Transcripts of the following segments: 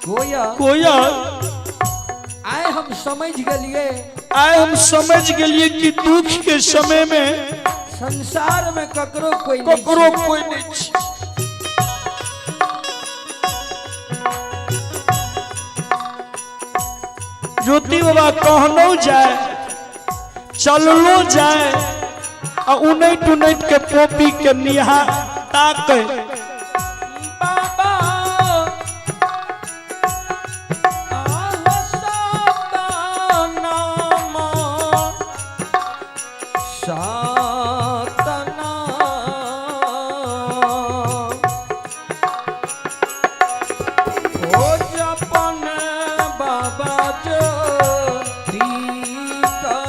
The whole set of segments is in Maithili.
कोयल। कोयल। आय हम समझ गेलिए। आय हम समझ गेलिए कि दुख के समय में संसार में ककरो कोई नहीं ककरो छै। कोई नहीं छै। ज्योति बाबा कहनो जाए चललो जाए आ उनैट उनैट के पोपी के निहा ताके। बाबा आह सतनाम सतनाम ओ जपन बाबा ज्योति का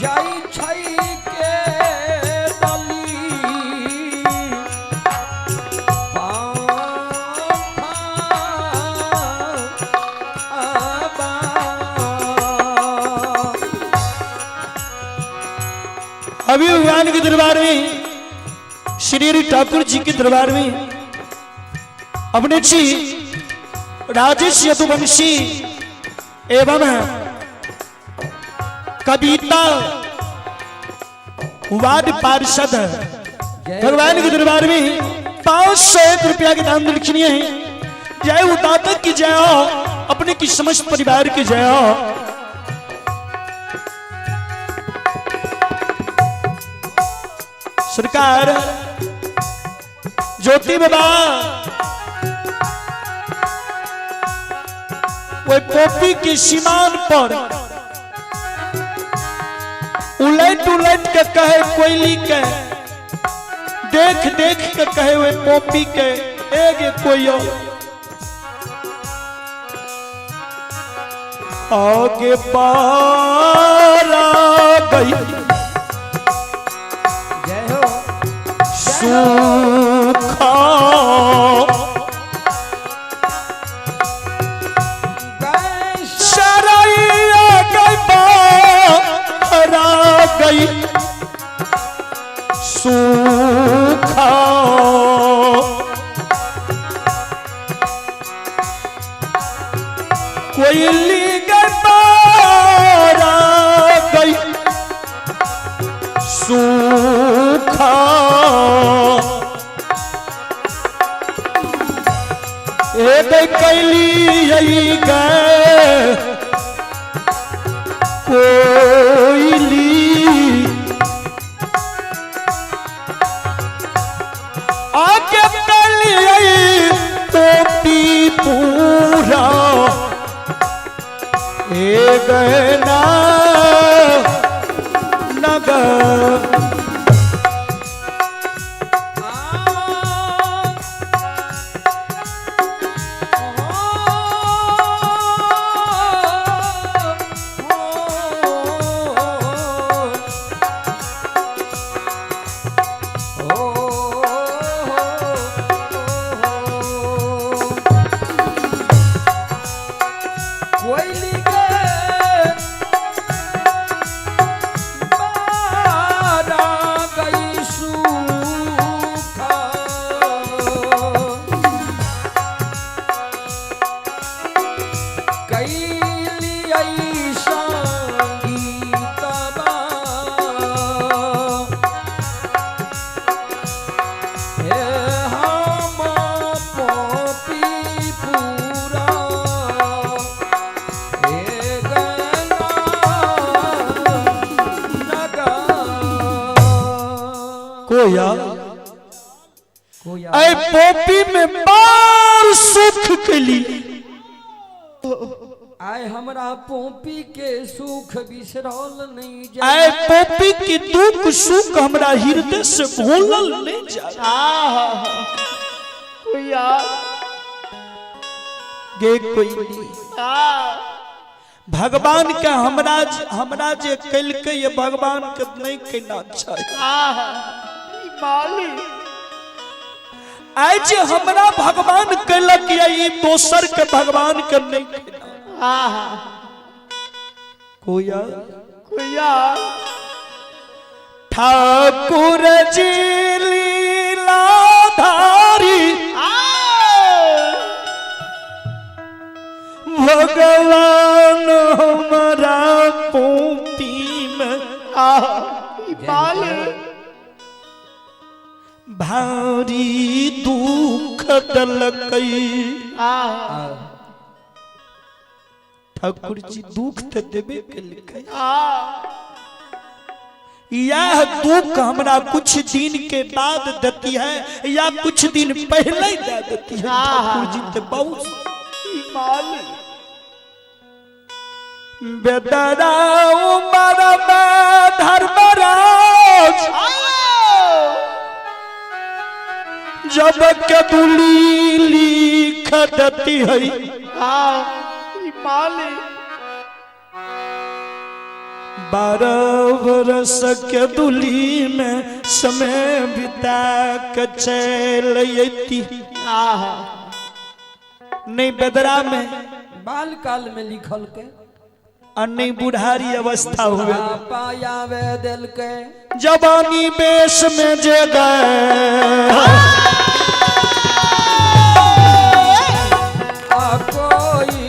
जाइ छै के बलि पापा। अभी भगवान के दरबार में, श्री हरि ठाकुर जी के दरबार में अपने जी राजेश यदुवंशी एवं कविता वार्ड पार्षद भगवान के दरबार में 501 रुपया के दान दक्षिणीय है। जय उदातक की जय हो, अपने की समस्त परिवार की जय हो। सरकार ज्योति बाबा वो पोपी की सीमान पर उलट उलट के कहे कोयली के, देख देख के कहे वे पोपी के, एक कोई और। आगे पारा गई जय हो। सूखा गए शरैया गई बाहरा गई सूखा कोयली गई बाहरा गई सूखा एक कैली आई गए कोयली आगे कैली आई टोपी पूरा ए गहना नगर। कोयली के बारा गई सूखा कैली ऐसा गीतबा हे हम पोपी पूरा हे गना नगा। कोया कोया ऐ पोपी में बार सुख के लिए आय हमरा पोपी के सुख बिसरल नहीं ऐ जाए। पोपी की दुख सुख हमरा हृदय से भूलल नहीं जाए। कोया गे कोई भगवान के हमरा हमरा जे कैलकै ये भगवान के नहीं कहना चाहिए। मालिक आइ जे हमरा भगवान कैलक ये ई दोसर के भगवान के नहीं कहना। कोया ठाकुर जी लीलाधारी भगवान हमारा पोती में भारी दुख दलकई। ठाकुर जी दुख तो देबे केलकै। यह दुख हमरा कुछ दिन के बाद देती है या कुछ दिन पहले ही दे देती है। ठाकुर जी तो बहुत बेदरा उमर में धर्मराज जब के दुली लिख देती है। 12 बरस के दुली में समय बिता के चल अयती। नहीं बेदरा में बाल काल में लिखल के और नहीं बुढ़ारी अवस्था हुए पायावे दिल के जवानी बेश में जे गए कोई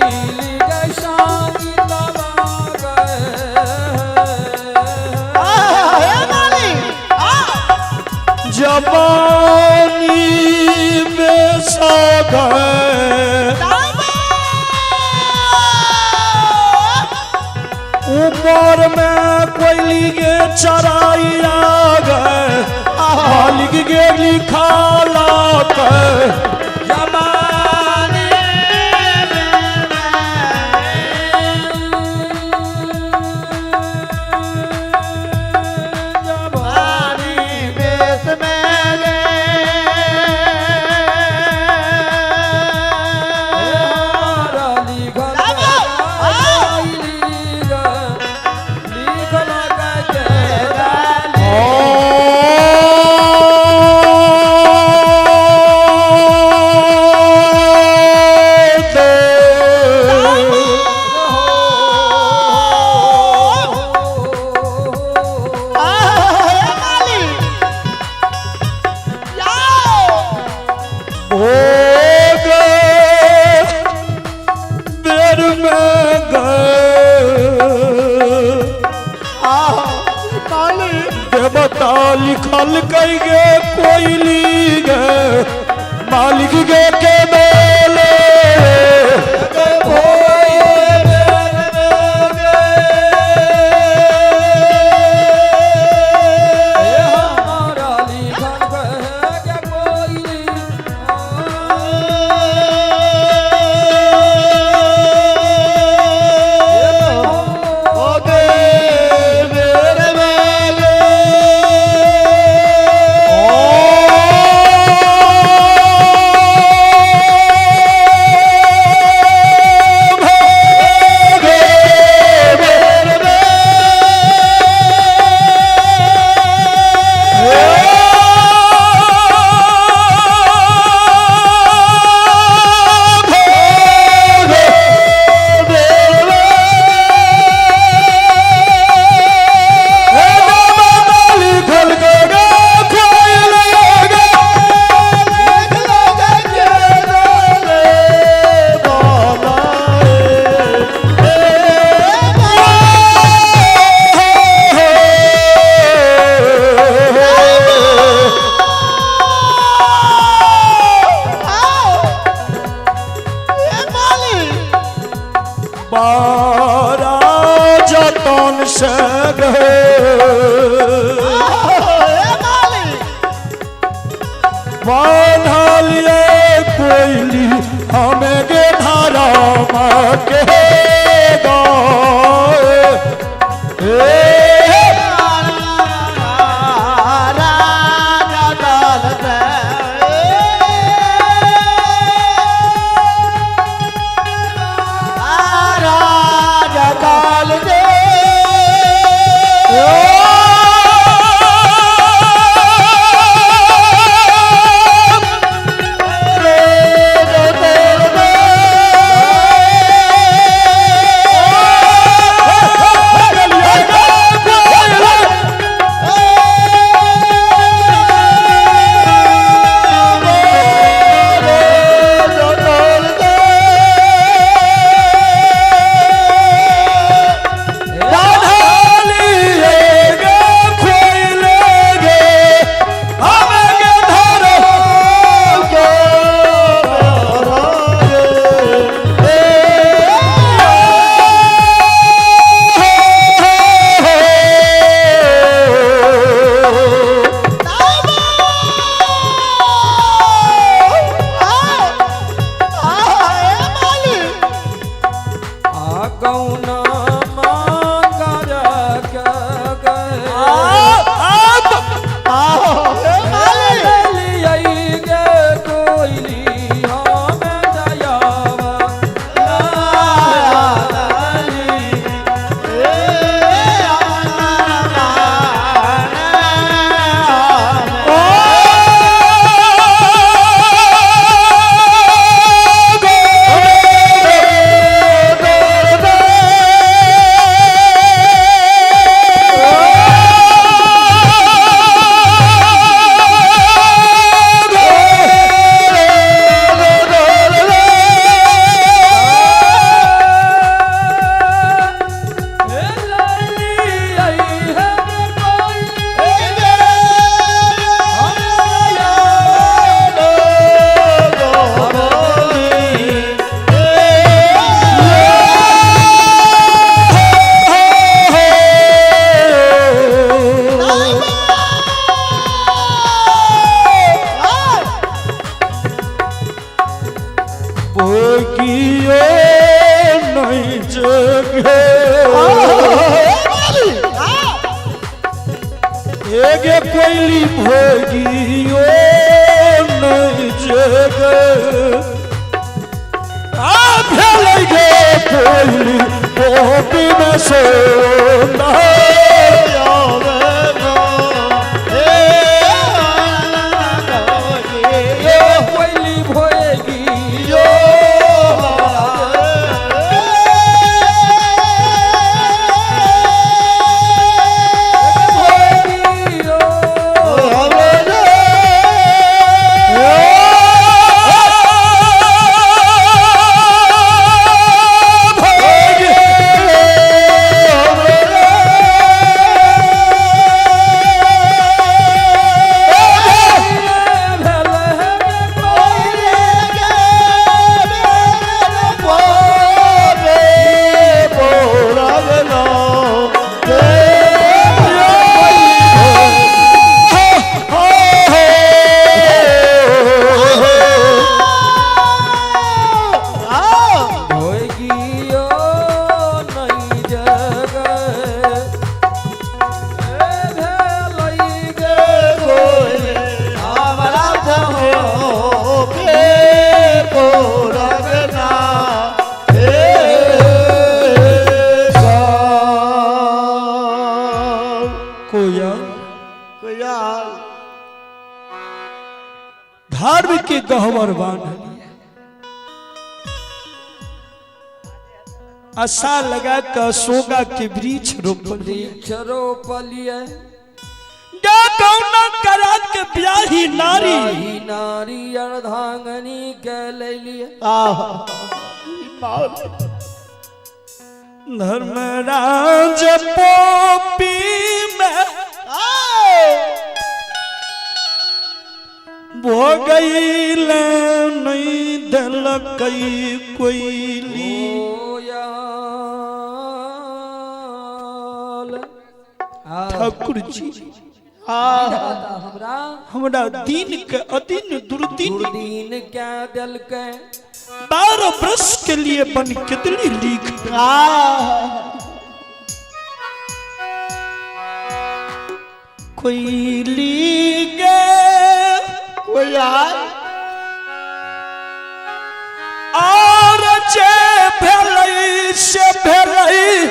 जवानी बेश गए उमर में कोयली के चराई आ गए मालिक के लिखा लात जमाने देवता लिखल कई गे कोयली गे मालिक गे के बोले जतन से बांधलिए कोयली हमें गे धारा के भोगियो नहीं जगे आ भेलै गे कोइली पोपी में सोना कोइली भोगी यो भोगी भोगियो नहीं जगे भेलै गे कोयल धर्म के गहवर बांधलिए आशा लगा के सोगा के वृक्ष रोपलिए वृक्ष रोपलिए कौना करा के ब्याही नारी ही नारी अर्धांगनी के लैलिए धर्मराज पोपी में भो गई नहीं दिलकई कोइली कोयल आ ठाकुर जी विधाता हमरा हमरा दिन के अदिन दुर्दिन दुर्दीन क्या दिलकै 12 वर्ष के लिए बन कितनी लिख कोइली गे और जे भेलै से भेलै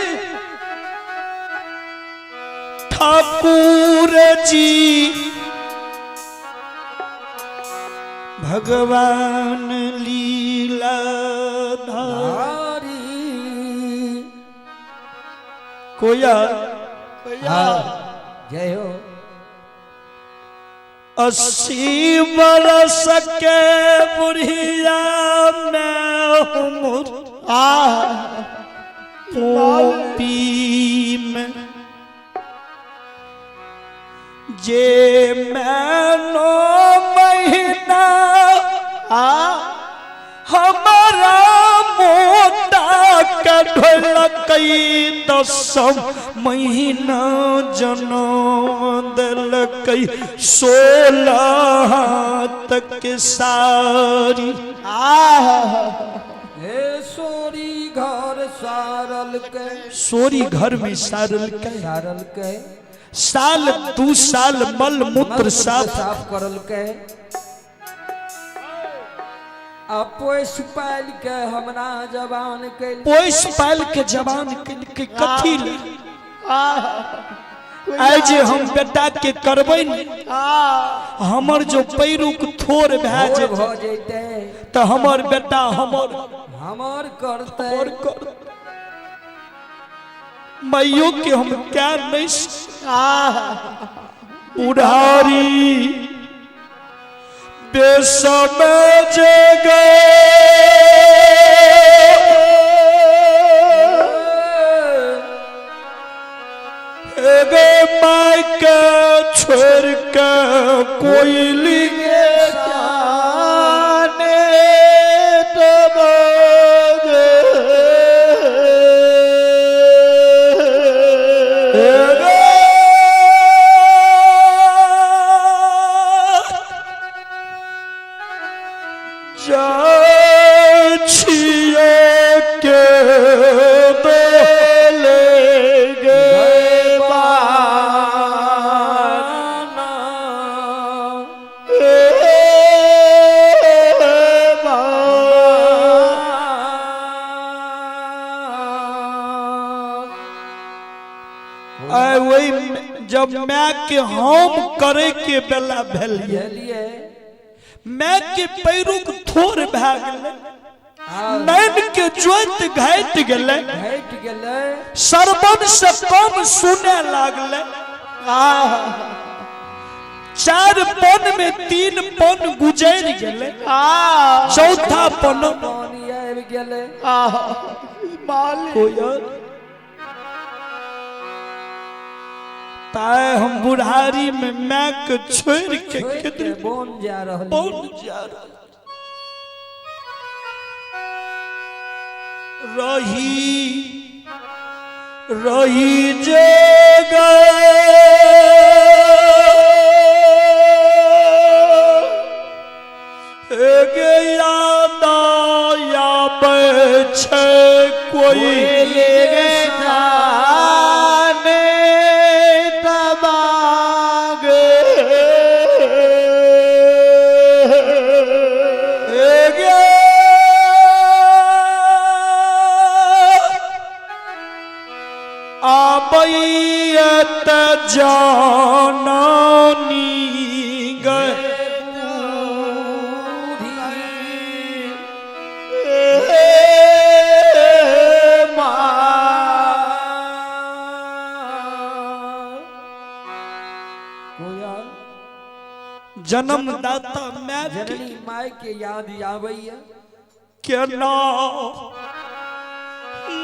ठाकुर जी भगवान लीला धार धारी कोया हाँ, जय हो 80 बरस के बुढ़िया में उम्र पोपी में जे मैं 9 महीना हमारा मोटा के ढोलकई 10 महीना जनम दिलकई 16 तक सारी हे सोरी घर सारल के सोरी घर में सारल के सारल के साल 2 साल मल मूत्र साफ साफ करल के आ पोस पाल के हमरा जवान के पोस पाल के जवान के कथी ले आइ जे हम बेटा के करबै ने हमर जो पैरुक थोर भए भोर जेतै भऽ जैतै तऽ हमर बेटा हमर हमर करतै हमर कर मैयो के हम क्या नहीं बुढ़ारी बेसमझ गए गे माय के छोड़ के कोयली छिए के बोले गे बाना। आइ ओहि जब माय के हम करे के बेला भेलिए, भेलिए, माय के पैरुक थोर भए गेलै, नैन के जोत घटि गेलै, घटि गेलै, सरबन से कम सुने लागलै, 4 पन में 3 पन गुजरि गेलै, चौथा पन आबि गेलै। कोयल ताय हम बुढ़ारी में माय के छोड़ के के बोन जा रहल, बोन जा रहल रही रही जे गए याद आबै छै कोई आबैत जाननी गए जन्मदाता माय जननी माय के याद आबैया केना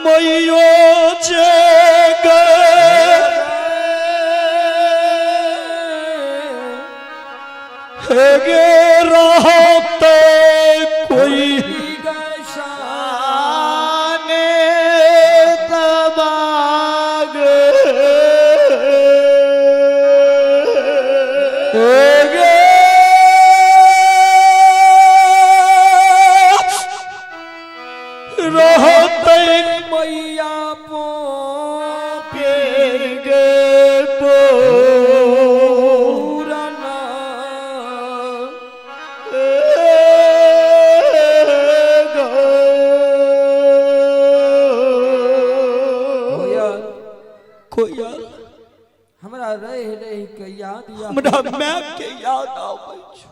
मैयो जे गए हे गे रहते कोई रहते मैया पोपी गे पूरना कोयल कोयल हमरा रह रह के याद या हमरा माय के याद आबै छै,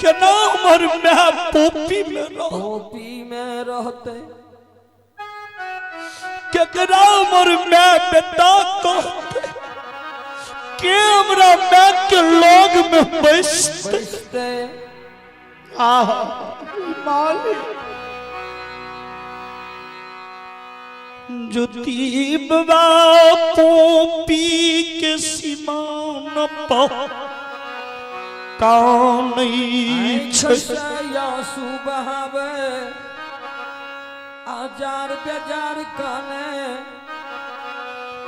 केना हमर माय पोपी में रह, पोपी में रहते, केकरा हमर माय बेटा कहते, के हमरा माय के लग में बैसते, बैसते। ज्योति बाबा पोपी के सीमान पर कानै छै, आंसू बहावे आजार बेजार काने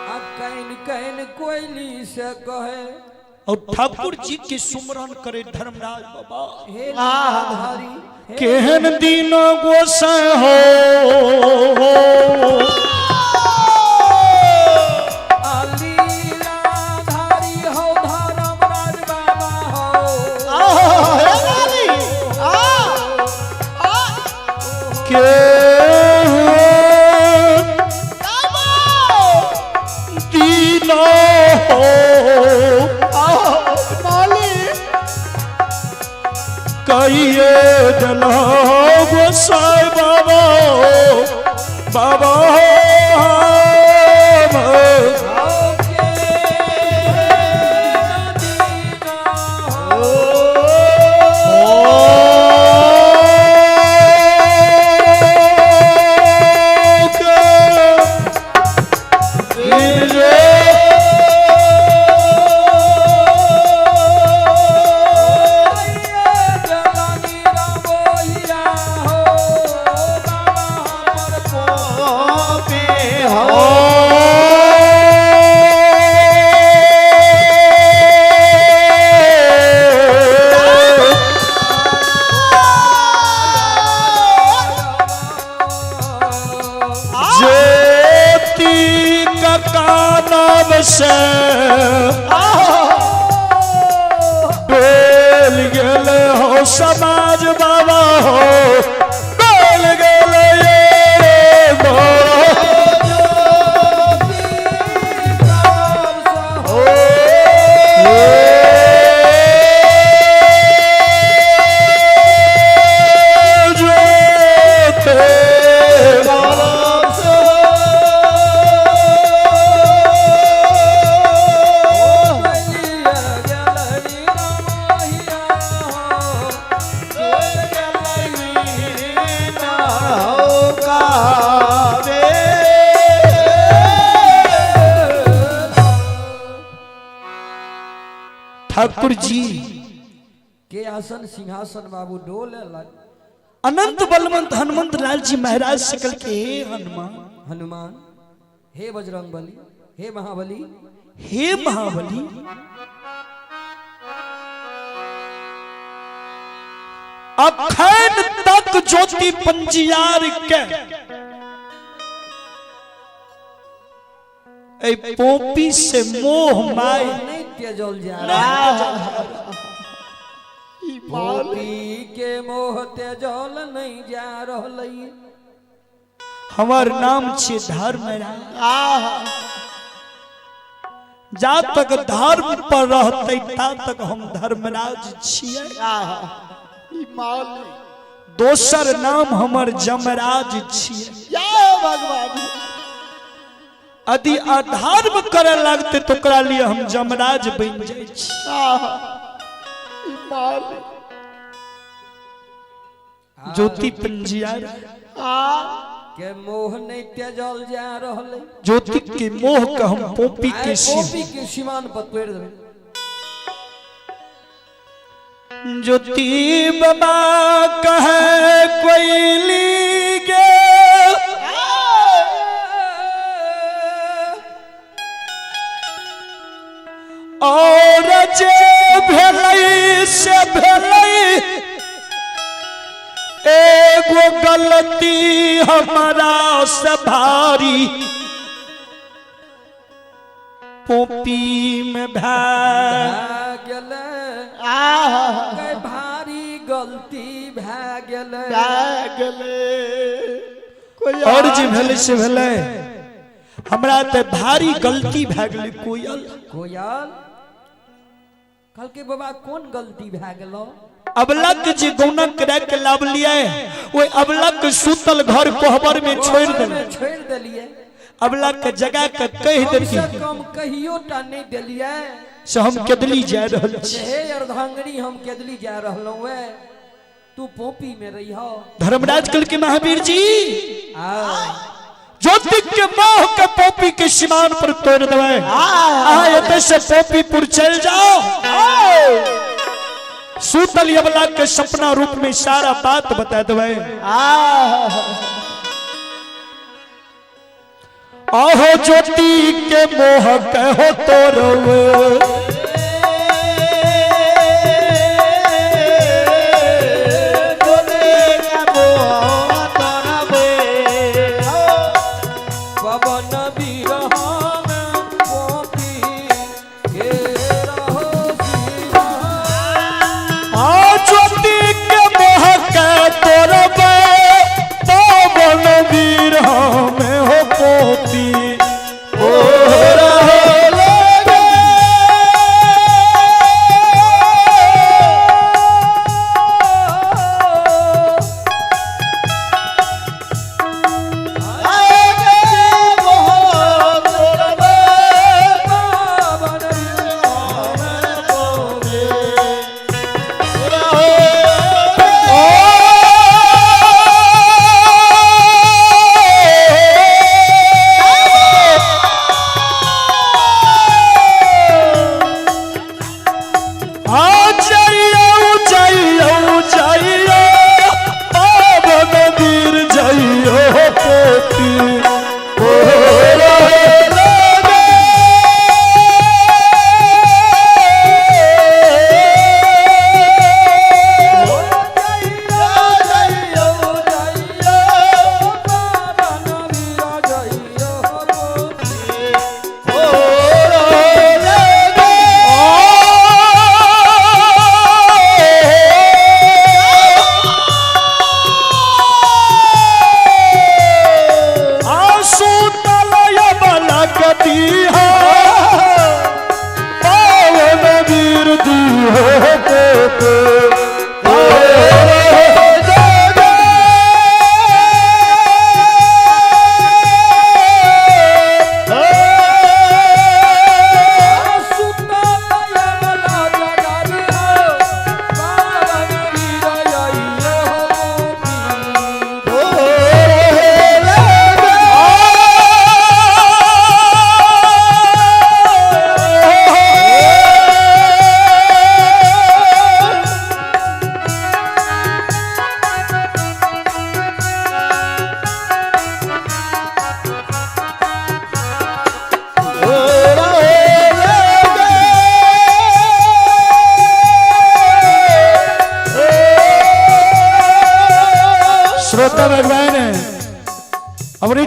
आ can can कोयली से कहे। और ठाकुर जी के सुमरन करे धर्मराज बाबा, हे लीलाधारी, हे केहन दिन गोसाई हो, आ लीलाधारी हो धर्मराज बाबा हो, केहन दिन हो कहिए दिलो गोसाई बाबा बाबा हो के दीना हो। जलानी रामोहिया हो बाबा हमर पोपी हो। ज्योति का नाम से बेल गेल हो समाज बाबा हो, बेल गेल ये गो। ठाकुर जी के आसन सिंहासन बाबू डोले लग। अनंत बलवंत हनुमंत लाल जी महाराज सकल के हे हनुमान, हनुमान हे बजरंग बली, हे महाबली, हे महाबली, अखैन तक ज्योति पंजियार के ए पोपी से मोह माय नहीं तेजल जा रहा। पोपी के मोह तेजल नहीं जा रहलै। हमार नाम छे धर्मराज। जा तक धर्म पर रहते ता तक हम धर्मराज छियै। दोसर नाम हमर जमराज छियै। भगवान यदि अधर्म करे लगते तो ओकरा लिए हम जमराज बन जाइ छी। ज्योति पंजियार के मोह नहीं तेजल जा रहलै। ज्योति के मोह के हम पोपी के पोपी के सीमान पर तोड़ देबै। ज्योति बाबा कहे कोयली गे और जे भेलै से भेलै, एगो गलती हमारा से भारी पोपी में भै गेलै। भारी गलती भै गेलै। और जे भेलै से भेलै, हमरा ते भारी गलती भै गेलै। कोयल कोयल कहलकै बाबा कोन गलती भै गेलो? अबलक जे गौना करा के लावलिए ओहि अबलक सुतल घर कोहबर में छोड़ देलिए, छोड़ देलिए। अबलक के जगा के कह देती कम कहियो टा नहीं देलिए से हम केदली जा रहल छी। हे अर्धांगनी हम केदली जा रहलौं वे, तू पोपी में रही हो। धर्मराज कल के महावीर जी ज्योति के मोह के पोपी के सीमान पर तोड़ देवे। अहाँ एतय से पोपीपुर चल जाओ। सूतल यवला के सपना रूप में सारा बात बता देवे। आहो ज्योति के मोह कहो तोड़वे, पवन बिरह में पोपी के रहो सीमा। आ ज्योति के मोह के तोड़वे, पवन बिरह में हो पोपी ओ रहो। पवन बिरह में पोपी आ जाइयो जाइयो जाइयो पावन वीर जाइयो पोती ओ आंसू तलय बलकती हो पावन वीर दी हो पोते Oh,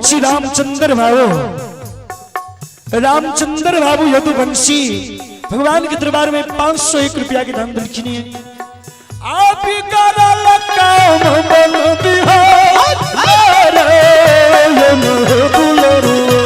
वंशी रामचंद्र बाबू, रामचंद्र बाबू यदुवंशी भगवान के दरबार में 501 रुपया की दान दक्षिणी है। आप ही करल काम बन बिहार नारायण दुलरुआ।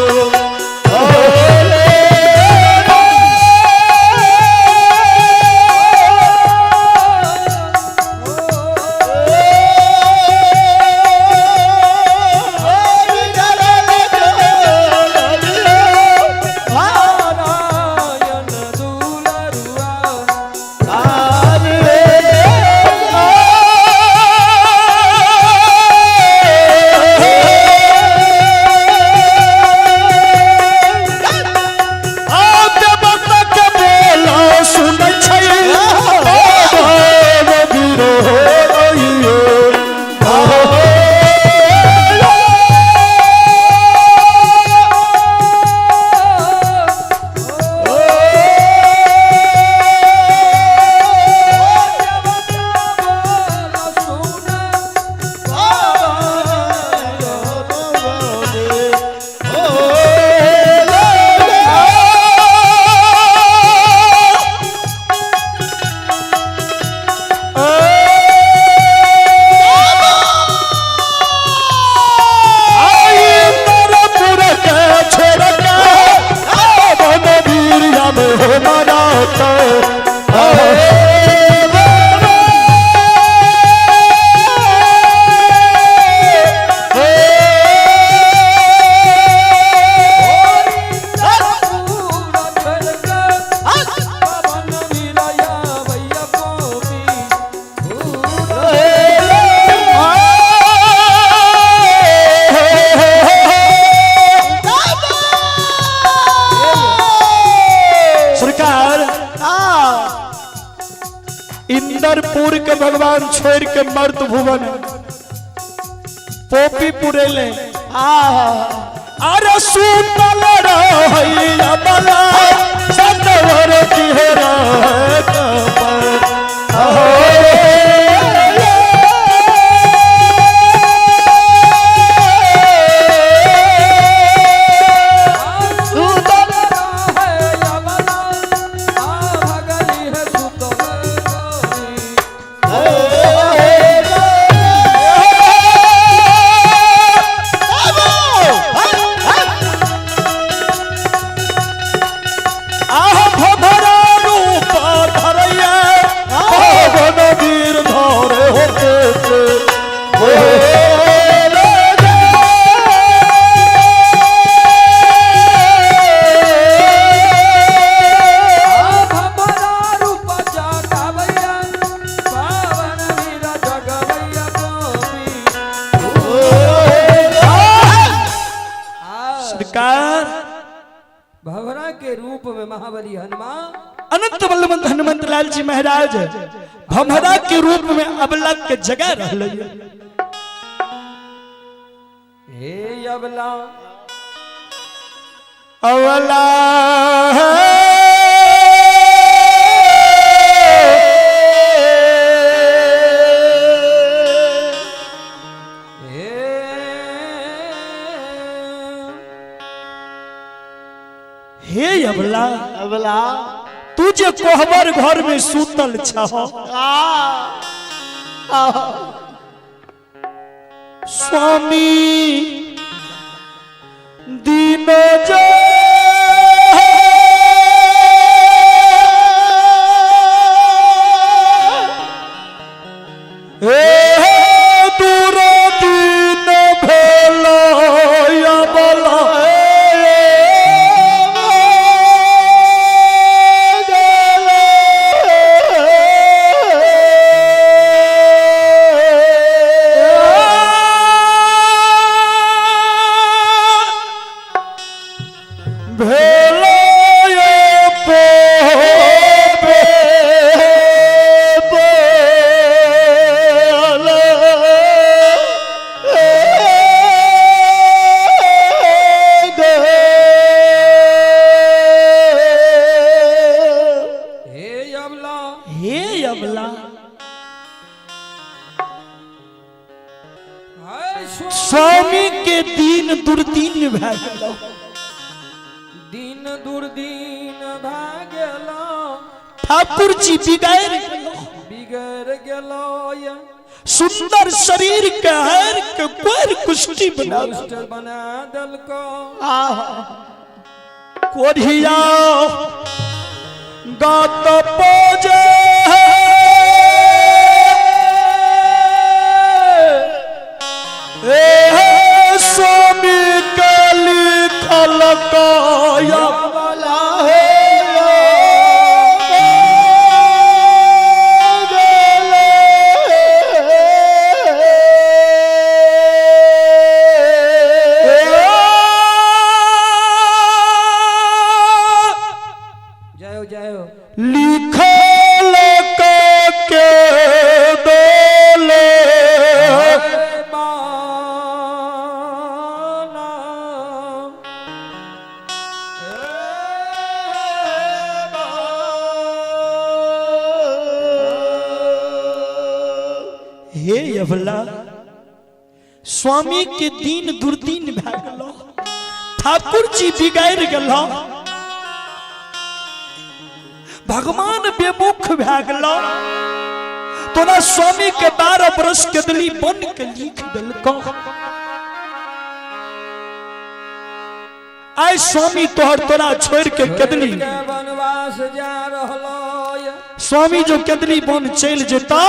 सरकार इंदरपुर के भगवान छोड़ के मर्द भुवन पोपीपुर अइले। अरे सुतल रहैया बला सतवर तिहरा आह भभरा रूप धरैया पवन वीर धरे होते सरकार भवरा के रूप में महाबली हनुमान अनंत बलवंत हनुमंत लाल जी महाराज भमरा के रूप में अबला के जगह रहले। हे अबला अवला हे हे अबला अबला तू जे कोहबर घर में सूतल छह स्वामी दीन जो हे दूर दीन भेल अबला भेल हे अबला हे अबला हाय स्वामी के दीन दुर्दी गेलो। दिन दुर्दिन भए गेलो। ठाकुर जी बिगड़ गेलो। बिगड़ गेलो। सुंदर शरीर के हर के कोर कुश्ती बना दुष्ट बना देलको। कोढ़िया गात पोजे ए स्वामी के लिखल काया वाला जय हो जय हो। लिखल के दोले बाना हे अवला, स्वामी के दिन दुर्दिन भए गेलो, ठाकुर जी बिगड़ गेलो, भगवान बेमुख भए गेलो। तोरा स्वामी के 12 बरस के दिली बन के लिख देलको। आय स्वामी तोहर तोरा छोड़ के कदली के वनवास जा रहलो। स्वामी जो कदली बन चल जेता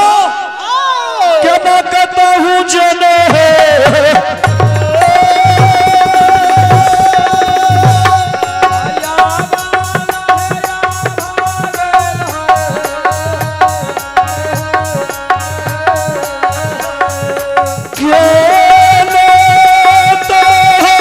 केना कतहु जने केना तहु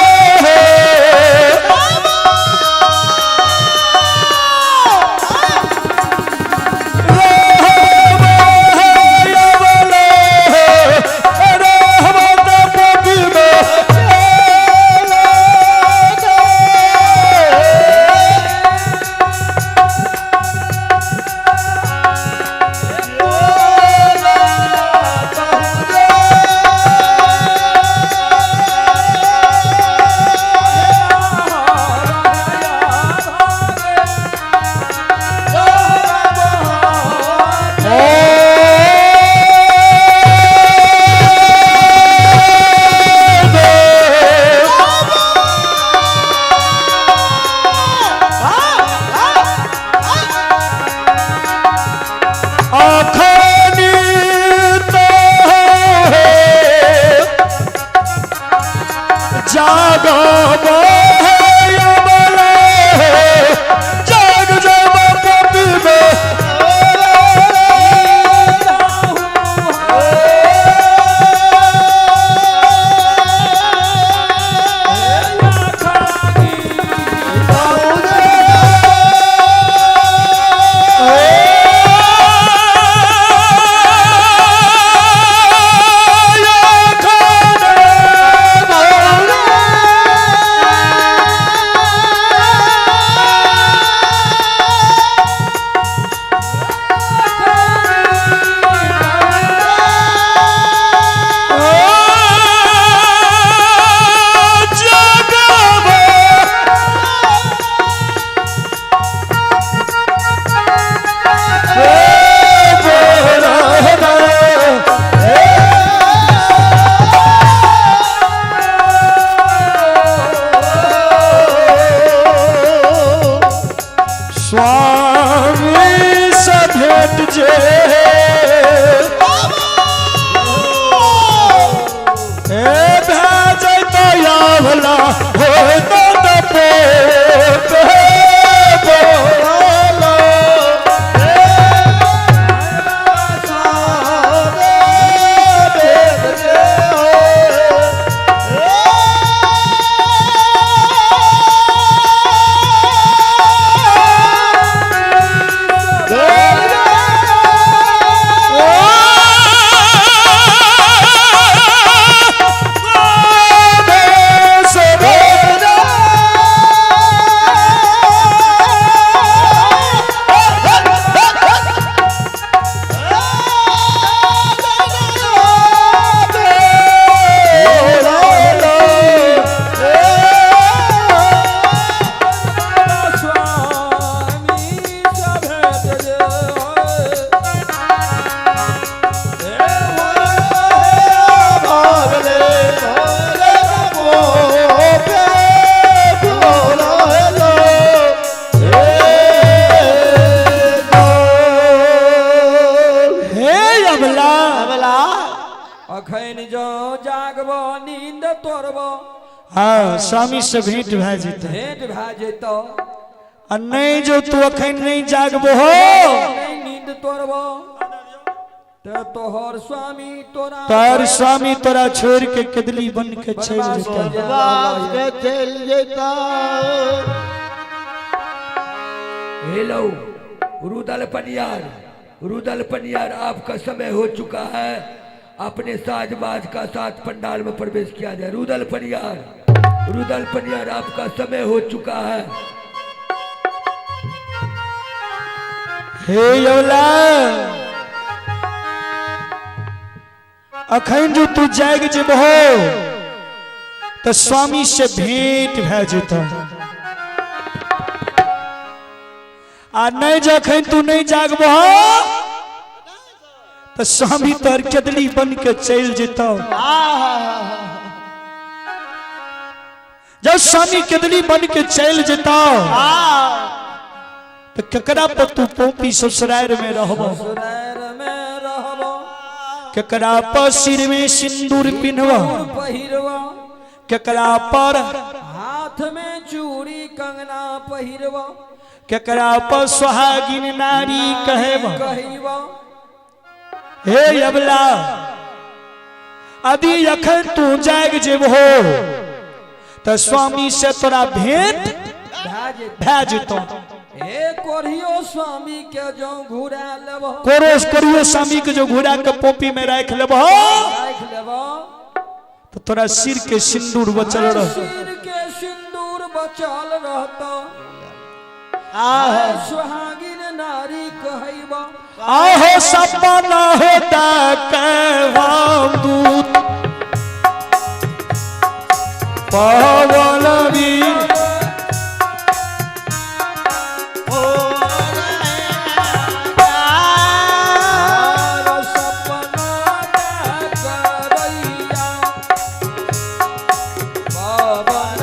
हाँ, स्वामी से भेंट भए जेतै। भेंट भए जेतौ। आ नहि जो तू अखन नहि जागबो हो, नहि नींद तोड़बो तऽ तोहर स्वामी तोरा, तोहर स्वामी तोरा छोड़ के कदली बन के चलि जेतौ। बाप के चलि जेता। हेलो रुदल पनियार, रुदल पनियार, आपका समय हो चुका है, अपने साज बाज का साथ पंडाल में प्रवेश किया जाए। रुदल पनियार, रुदल पनियार, आपका समय हो चुका है। हे यौला, अखन जो तू जाग जेबहो तऽ स्वामी से भेंट भए जेतौ, आ नहि जखन तू नहि जागबहो तऽ स्वामी तोहर केदली बन के चलि जेतौ। जब स्वामी केदली बन के चलि जेतौ तऽ केकरा पर तू पोपी ससुरार में रहबो, ससुरार में रहबो, केकरा पर सिर में सिंदूर पिन्हबो, पहिरबो, केकरा पर हाथ में चूड़ी कंगना पहिरबो, केकरा पर सुहागिन नारी कहबो, कहबो। हे अबला, अभी अखन तू जाग जेबहो तऽ स्वामी से तोरा भेंट भए जेतौ। हे कोरियो स्वामी के जो घुरा लेबो, कोरोस कोरियो स्वामी के जो घुरा के पोपी में राखि लेबहो, राखि लेबो, तऽ तोरा सिर के सिंदूर बचल रह, सिर के सिंदूर बचल रहतो, सुहागिन नारी कहबो। आहो सपना होता कहवाम दूत पवन वीर, सपना करैया पवन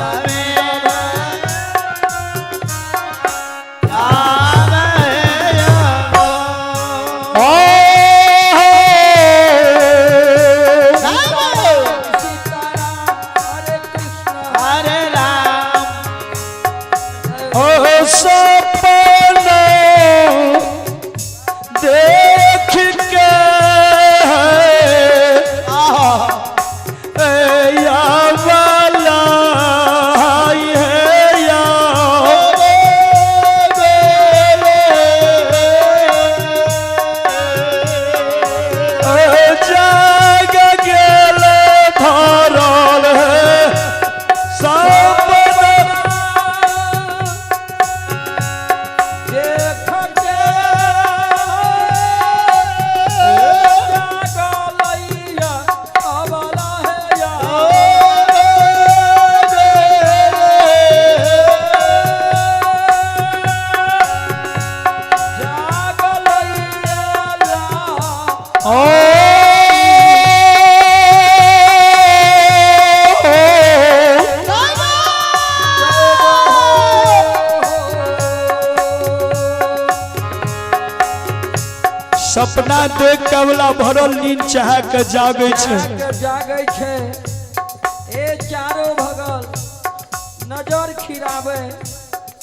सीताराम हरे कृष्ण हरे राम। ओ सपना देख के या वाला है या जाग गेल धरल है सपना देख के जागलैया अबला है या जागलैया ला। ओ सपना देख कवला भरल नींद चाह के जागे छै, के जागै छै। ए चारो भगल नजर खिरावे,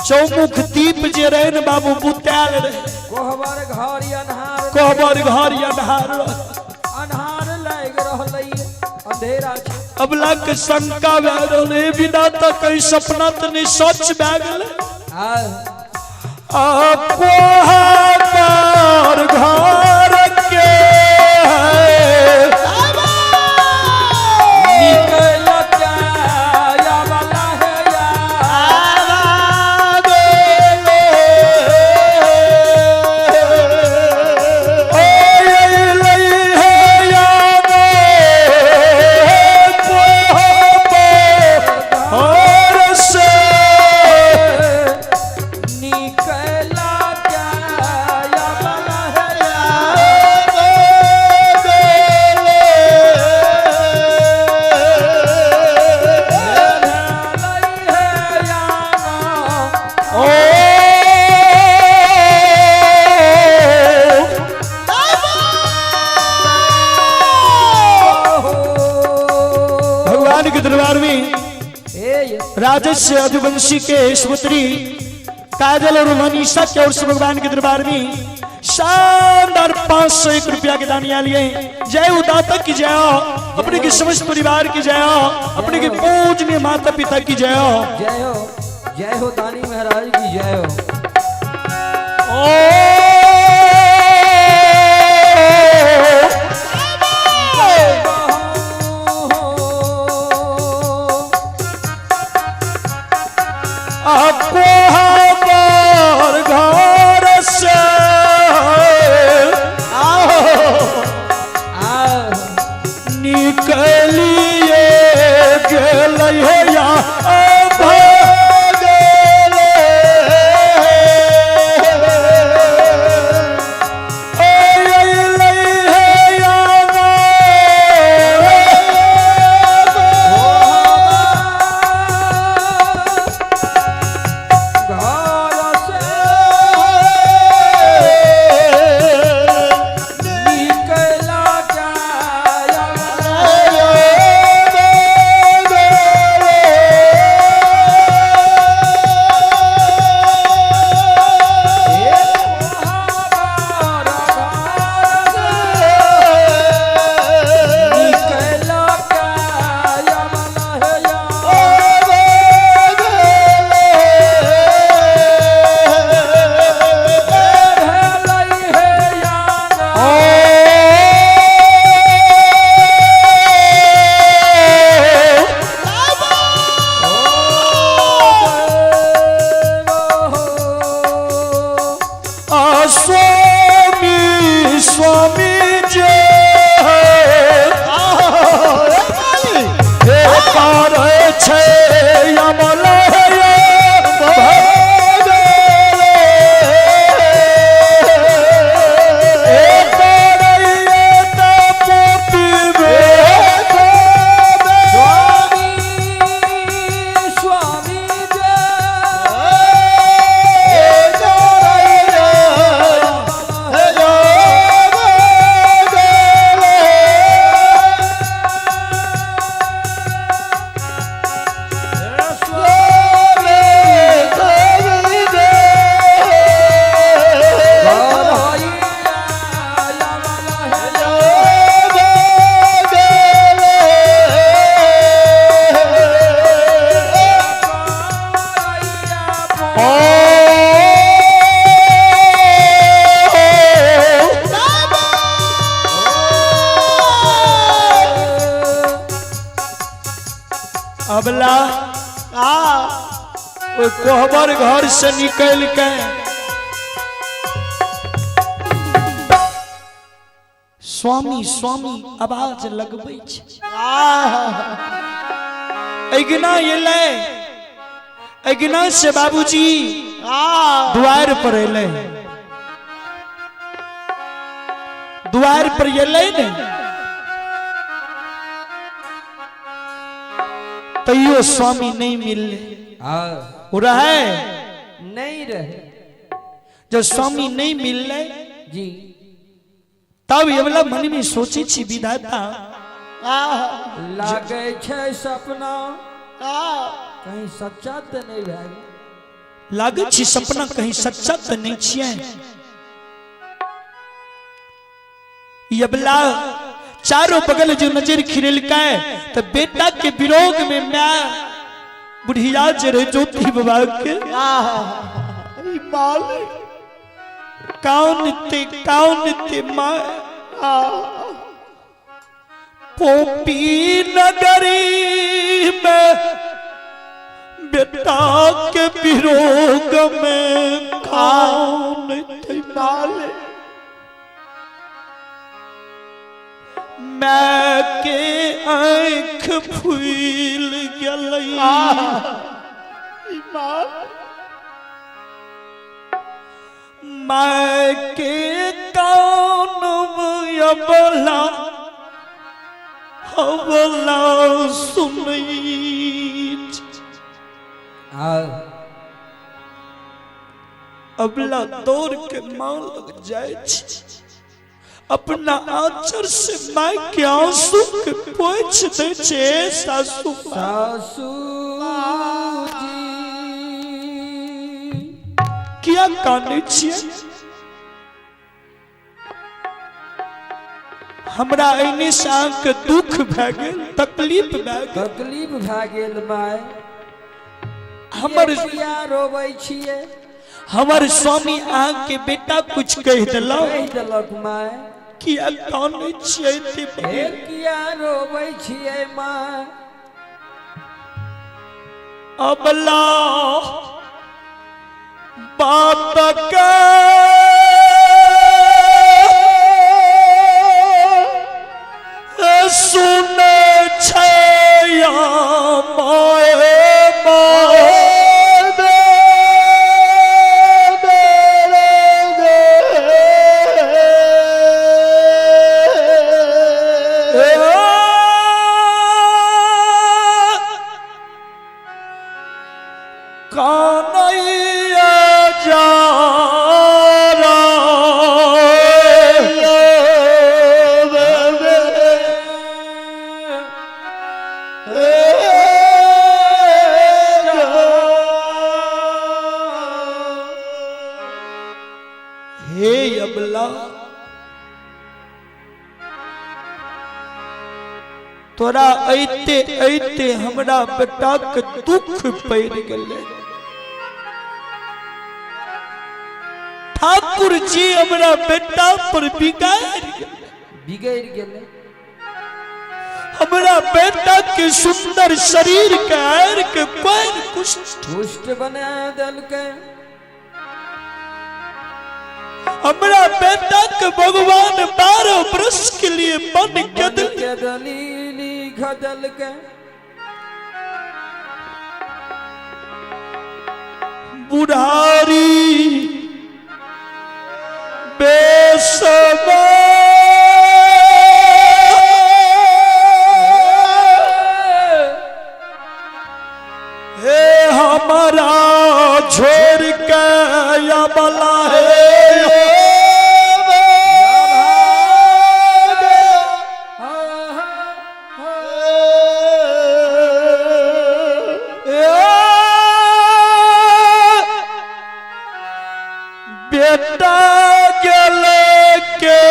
चौमुख दीप जे रहे ने बाबू बुतायल रहे, कोहबर घर अन्हार, कोहबर घर अन्हार रहे। अन्हार लागि रहलै, अंधेरा छै। अबला के शंका भए रहल, हे विधाता कहीं सपना तऽ नहि सच भए गेलै। आ आ कोहबर घर के निकल के अबला है या निकल के अबला है या राजेश यदुवंशी के सुपुत्री काजल और मनीषा के और से भगवान के दरबार में शानदार 501 रुपया के दान लिए। जय उदातक की जय हो, अपने के समस्त परिवार की जय हो, अपने के पूजनीय माता पिता की जय हो। जय हो, जय हो दानी महाराज की जय हो। आपको हमार घर से निकलिए गेलै हे या स्वामी स्वामी जय हे पार छै अमल अबला ओइ कोहबर घर से निकल के स्वामी स्वामी आवाज लगबै छै। अगिना एलै, अगिना से बाबूजी द्वार पर एलै, द्वार पर एलै ने तैयो स्वामी नहीं मिलले। वो रहे नहीं रहे। जब स्वामी नहीं मिलले जी तब ये वाला मन में सोचे छी विधाता लागे छै सपना कहीं सच्चा तो नहीं भए। लागे छी सपना कहीं सच्चा तो नहीं छियै। यबला चारों बगल जो नजर खिरेलकै तो बेटा के विरोग में मैं बुढ़िया जे रहे ज्योति बाबा के कौन ते माँ पोपी नगरी में बेटा के विरोग में कौन ते माले मैं के आँख फूल गई। मैं के कौन अबला हवला सुनई। अबला दौड़ के मां लग जाए अपना आंचर से मां के आंसू के पोंछ दे छे सासू सासू जी। किया कानै छियै? हमरा एने से अहाँके दुख भए गेल, तकलीफ भए गेल। तकलीफ भए गेल माय। हमर किया रोबै छियै? हमर स्वामी अहाँके बेटा कुछ कहि देलक? कहि देलक माय। किया कानै छियै एते? हे किया रोबै छियै माय? अबला बात के सुन छै माय माय। कानैया जा हे अबला, तोरा ऐते ऐते हमरा बेटा के दुख पड़ि गेलै। ठाकुर जी हमरा बेटा पर बिगाड़ गेलै। बिगड़ि गेलै। हमरा बेटा के सुंदर शरीर के आर के पैर कुष्ठ कुष्ठ बना देलकै। हमरा बेटा के भगवान 12 वर्ष के लिए बन के बन के दलीली खदलकै। बुढ़ारी बेसबा हे हमारा छोड़ के अबला हे। बेटा गेल के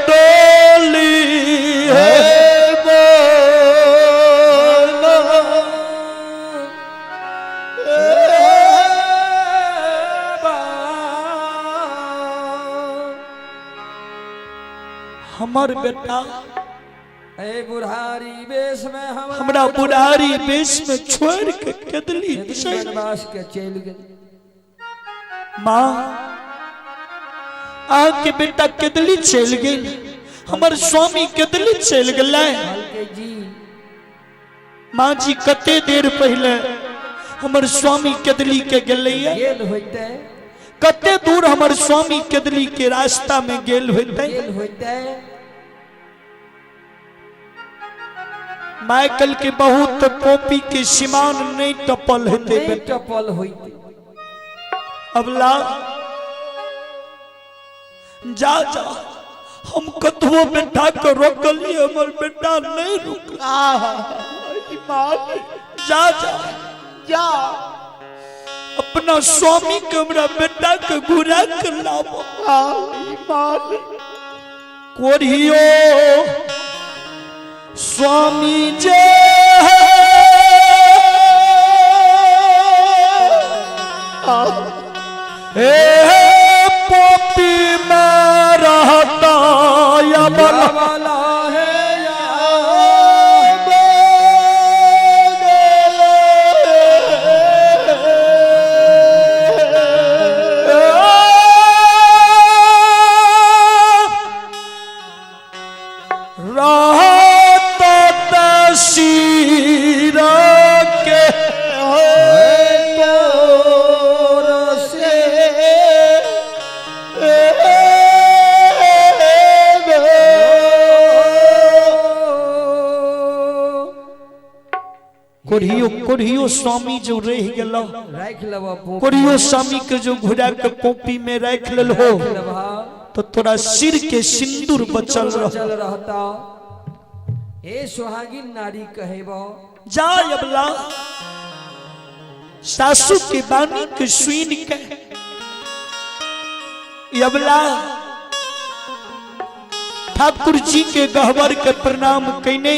डोली हे। हमर बेटा ए बुढ़ारी बेश में हमरा बुढ़ारी बेश में छोड़ के केदली चलि बनवास के चलि गेल। माँ, अहाँके बेटा केदली चलि गेल, हमर स्वामी केदली चलि गेलै। कहलकै जी। माँ जी, कते देर पहले हमर स्वामी केदली के गेलैया? गेल होइते। कते दूर हमर स्वामी केदली के रास्ता में गेल होइते? गेल होइते। माइकल के बहुत कॉपी के सीमान नहीं टपल हेते। नहीं बेटा टपल होइते। अबला, जा जा, हम कतबो बेटा के रोकलिए, हमर बेटा नहीं रुकल। जा जा जा, अपना स्वामी के हमरा बेटा के घुरा के लाबो। कोरियो स्वामी जे हे पोपी में रहता या बला वाला है या। रहत तसीर के तोर से कोरियो कोरियो स्वामी जो रह गेलो राखि लेबऽ पोपी। कोरियो स्वामी के जो घुरा के पोपी में राख लेल हो राखि लेबह तो तोरा सिर के सिंदूर बचल रह। बचल रहता। हे सुहागिन नारी कहेब। जा अबला, सासू के बानी के सुन के यबला ठाकुर जी के गहबर के प्रणाम कैने,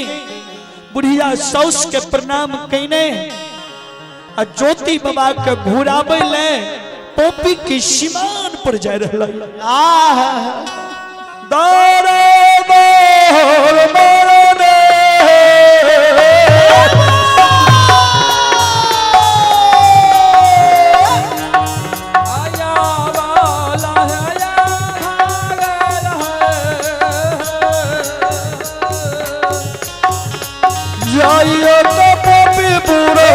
बुढ़िया साउस के प्रणाम कैने आ ज्योति बाबा के घुराबे ले पोपी के सीमान पर जा रहल। आह दारो मोर मोर रे आया वाला है या भागल है। जाइयो तो पोपी पूरे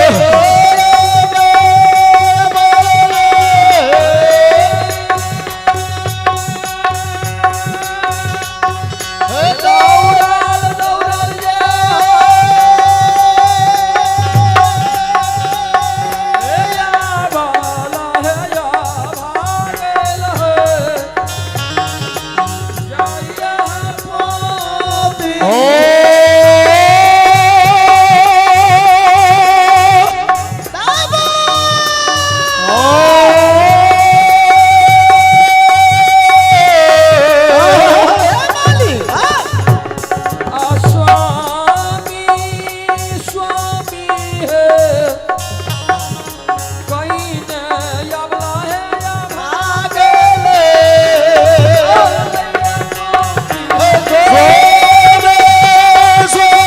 दौड़ल दौड़ल जे या वाला है या भागल है। जाइया पोती ओ आ स्वामी स्वामी है कहीं ने अबला है या भागल स्वामी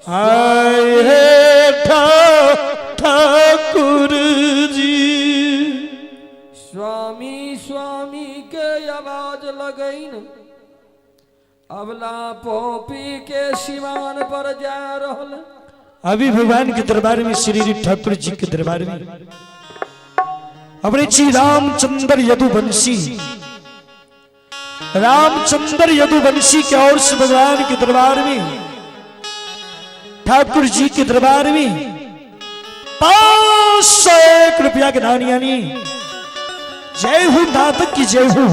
आए हे ठाकुर जी। स्वामी स्वामी के आवाज लगैन अबला पोपी के सिवान पर जा रहल। अभी भगवान के दरबार में, श्री ठाकुर जी के दरबार में अपने श्री रामचंद्र यदुवंशी, रामचंद्र यदुवंशी के ओर से भगवान के दरबार में, ठाकुर जी के दरबार में 501 रुपया के दान, यानी जय हो दातक की जय हो,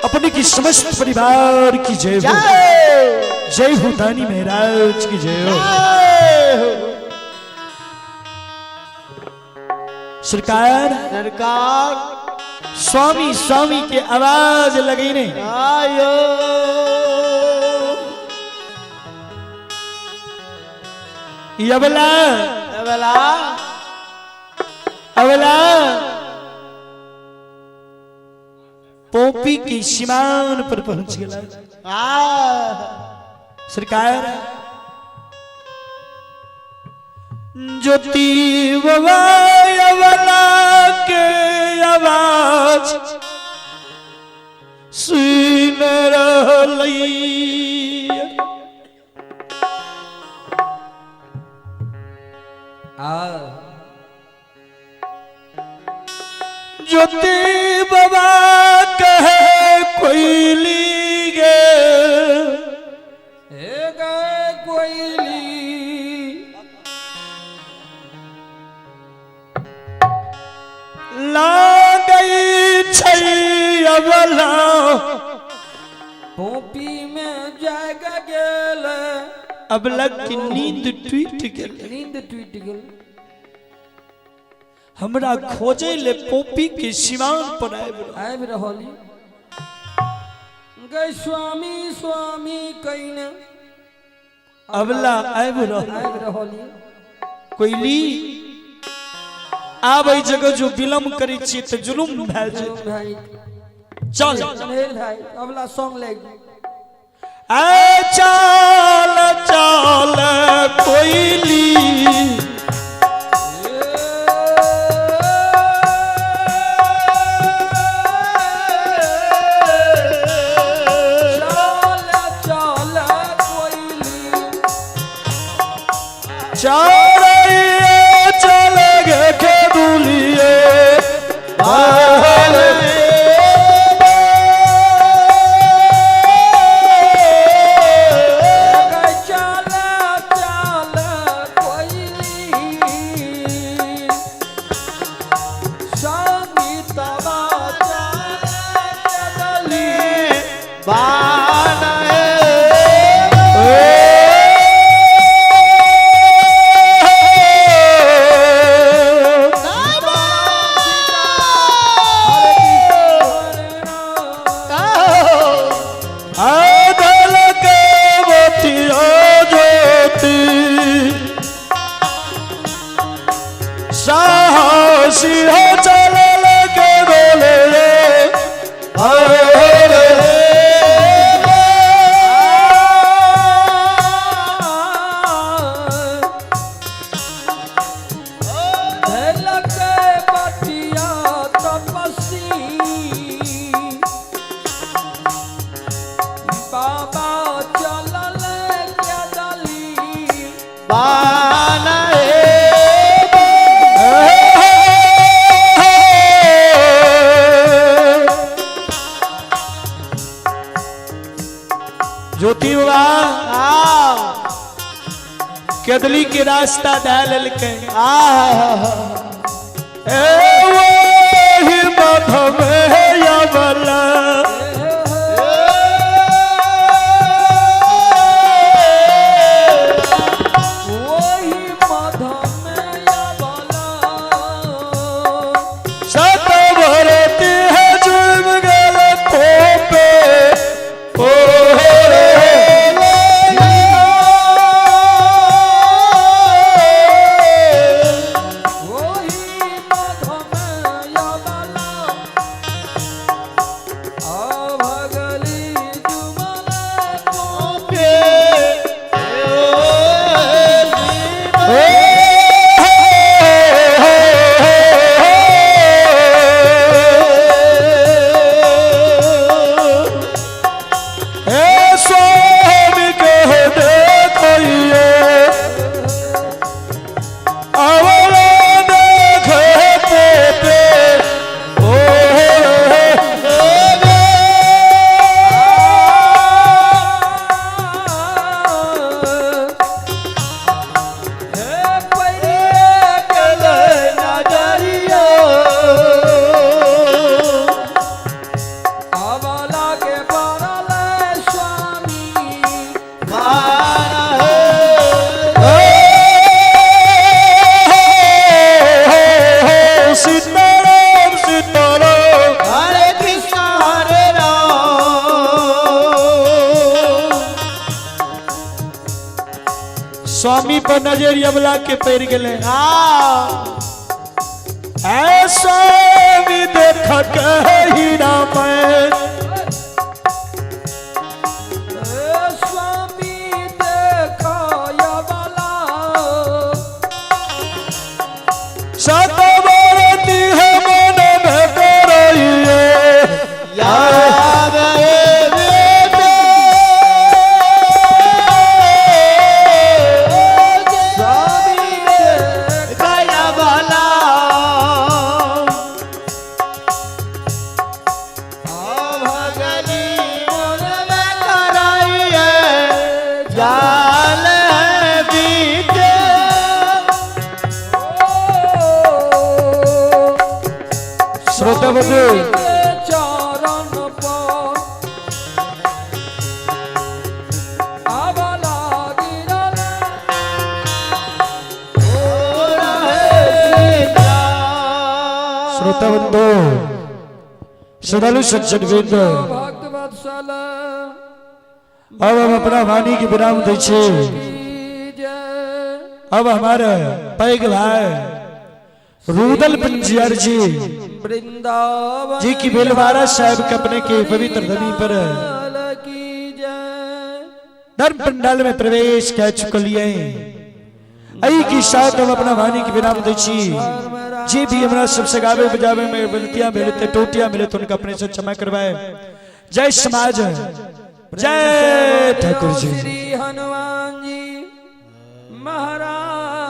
अपने की समस्त परिवार की जय हो, जय हो दानी महाराज की जय हो। सरकार सरकार स्वामी स्वामी के आवाज लगीने आयो यबला अबला अबला पोपी की सीमान पर पहुंच गया। आ सरकार ज्योति बाबा यबला के आवाज सुन रहलै। आ ज्योति बाबा कहे कोयली गे हे गए कोयली लागै छै अबला पोपी में जाग गेल। अबला की नींद टूट गेल, नींद टूट गेल। हमरा खोजे ले पोपी के सीमान पर आबि रहल। आबि रहल गए स्वामी स्वामी कहिने अबला आबि रहल। आबि रहल। कोयली आब एहि जगह जो विलम्ब करै छियै तऽ जुलुम भए जेतै। भाई चल अनहेर भाई अबला सॉन्ग लागि आ चल चल कोयली चल चारैया चल गे दुलिए चल चल कोइली संगीतवा चल चली आदल के मोतिया ज्योति साहसी हो चल के बोले रे हरे झलक बटिया तपसी बाबा चलल के दली ज्योति बाबा केदली के रास्ता दे ललके ए वही मधम यवला वही मधम यवला सत भरती है जुर्म गल पोपे ओ रे वही मधम यवला अभगली जुमल पोपे ए स्वामी कह देखो ये अवला देख पोपे ओ हे परिये गल नजरिया अवला के पड़ल स्वामी सीताराम सीताराम हरे कृष्ण हरे राम स्वामी पर नजर यवला के पैर गेले ऐ स्वामी देख ही राम हे स्वामी देखो यवला सतवरती है मन में करइए स्वामी देख जाल बीते श्रोता बंधु चरण पर अवला गिरल श्रोता बंधु श्रद्धालु सज्जन वृंद भक्त वत्सल अब हम अपना वाणी के विराम दै छी जय अब हमारे पैघ भाई रुदल पंजियार जी वृंदावन जी की बेलवारा साहब के अपने के पवित्र धनी पर लाल की जय धर्म पंडाल में प्रवेश कर चुकलिए अई की साथ हम अपना वाणी के विराम दै छी जे भी हमरा सबसे गावे बजावे में गलतियां मिले ते टोटियां मिले तो उनका अपने से क्षमा करवाए। जय समाज, जय ठाकुर जी। श्री हनुमान जी महाराज।